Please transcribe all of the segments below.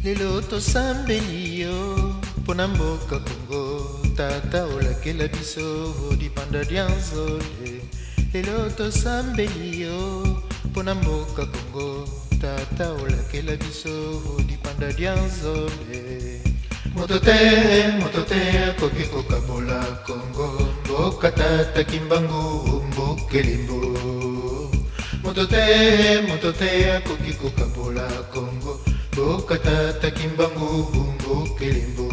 Lelo tosambeli yo mpo na mboka Kongo, tata olakela biso lipanda lya nzole. Lelo tosambeli yo mpo na mboka Kongo, tata olakela biso lipanda lya nzole. Moto te, moto te akoki kokabola Kongo, mboka tata Kimbangu, mboka elembo. Moto te, moto te akoki kokabola Kongo, mboka tata Kimbangu, mboka elembo.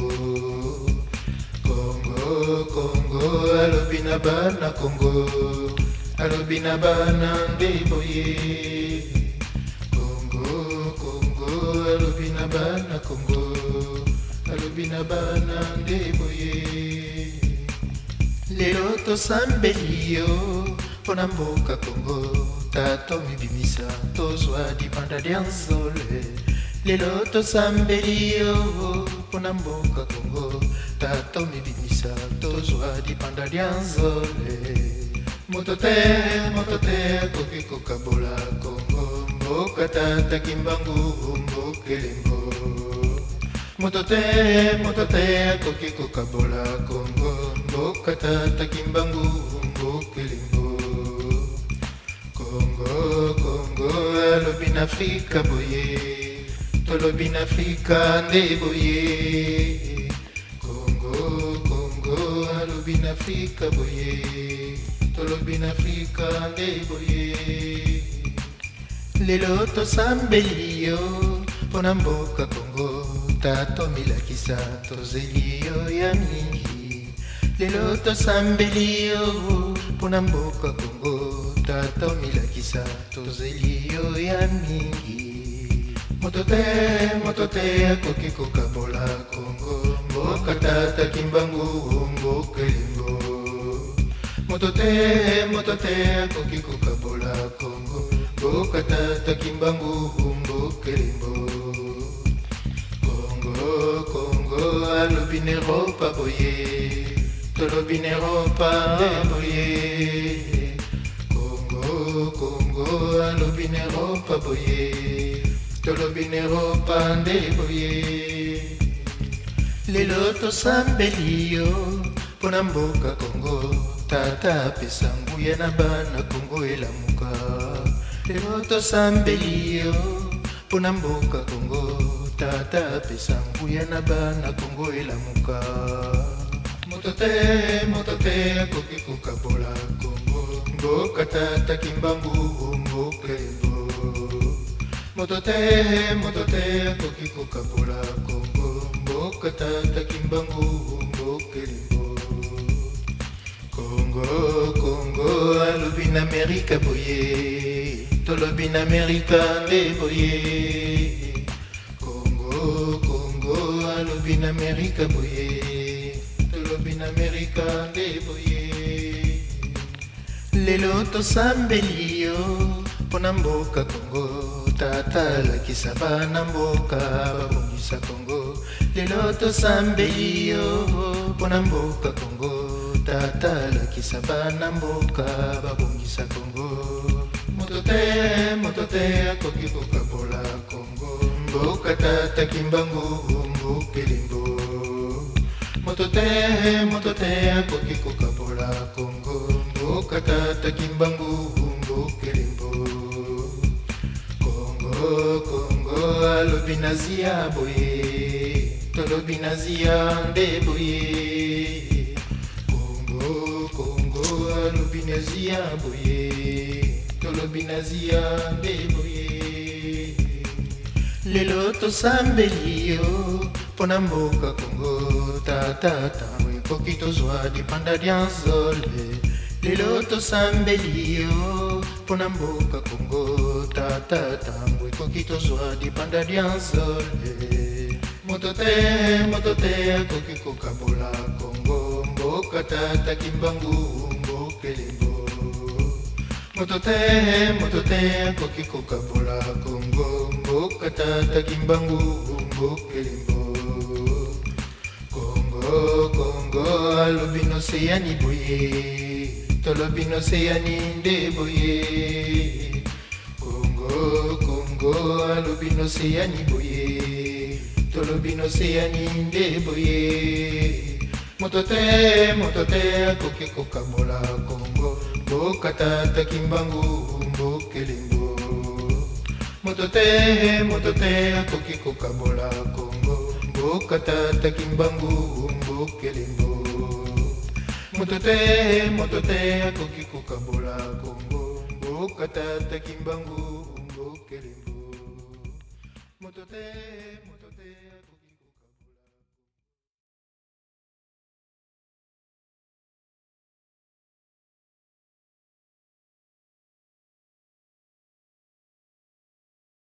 Kongo, Kongo, alobi na bana Kongo, alobi na bana nde boye. Kongo, Kongo, alobi na bana Kongo, alobi na bana nde boye. Lelo tosambeli yo mpo na mboka Kongo, tata omibimisa tozwa lipanda lya nzole. Lelo tosambeli yo mpo na mboka Kongo, tata omibimisa tozwa lipanda lya nzole. Moto te, moto te akoki kokabola Kongo, mboka tata Kimbangu, mboka elembo. Moto te, moto te akoki kokabola Kongo, mboka tata Kimbangu, mboka elembo. Kongo, Kongo, alobi na Afrika boye, tolobi na Afrika nde boye. Kongo, Kongo, alobi na Afrika boye, tolobi na Afrika nde boye. Lelo tosambeli yo mpo na mboka Kongo, tata omilakisa tozeli yo ya mingi. Lelo tosambeli yo mpo na mboka Kongo, tata omilakisa tozeli yo ya mingi. Moto te, moto te akoki kokabola Kongo, mboka tata Kimbangu, mboka elembo. Moto te, moto te akoki kokabola Kongo, mboka tata Kimbangu, mboka elembo. Kongo, Kongo, alobi na Eropa boye, tolobi na Eropa nde boye. Kongo, Kongo, alobi na Eropa boye, tolobi na Eropa nde boye. Lelo tosambeli yo mpo na mboka Kongo, tata apesa nguya na bana Kongo elamuka. Lelo tosambeli yo mpo na mboka Kongo, tata apesa nguya na bana Kongo elamuka. Moto te, moto te akoki kokabola Kongo, mboka tata Kimbangu, mboka elembo. Moto te, moto te akoki kokabola Kongo, mboka tata Kimbangu, mboka elembo. Kongo, Kongo, alobi na Amerika boye, tolobi na Amerika nde boye. Kongo, Kongo, alobi na Amerika boye, tolobi na Amerika nde boye. Lelo tosambeli yo mpo na mboka Kongo, tata alakisa bana mboka babongisa Kongo. Lelo tosambeli yo mpo na mboka Kongo, tata alakisa bana mboka babongisa Kongo. Moto te, moto te akoki kokabola Kongo, mboka tata Kimbangu, mboka elembo. Moto te, moto te akoki kokabola Kongo, mboka tata Kimbangu, mboka elembo. Kongo, Kongo, alobi na Azia boye, tolobi na Azia nde boye. Kongo, Kongo, alobi na Azia boye, tolobi na Azia nde boye. Lelo tosambeli yo mpo na mboka Kongo, tata tango ekoki tozwa lipanda lya nzole. Lelo tosambeli yo mpo na mboka Kongo, tata tango ekoki tozwa lipanda lya nzole. Moto te, moto te akoki kokabola Kongo, mboka tata Kimbangu, mboka elembo. Moto te, moto te akoki kokabola Kongo, mboka tata Kimbangu, mboka elembo. Kongo, Kongo, alobi n'Océanie boye, tolobi n'Océanie nde boye. Kongo, Kongo, alobi n'Océanie boye, Tolobi n'oseyani nde boye. Moto te, moto te akoki kokabola Kongo. Mboka tata Kimbangu, mboka elembo. Moto te, moto te akoki kokabola Kongo. Mboka tata Kimbangu, mboka elembo. Moto te, moto te akoki kokabola Kongo. Mboka tata Kimbangu, mboka elembo. Moto te.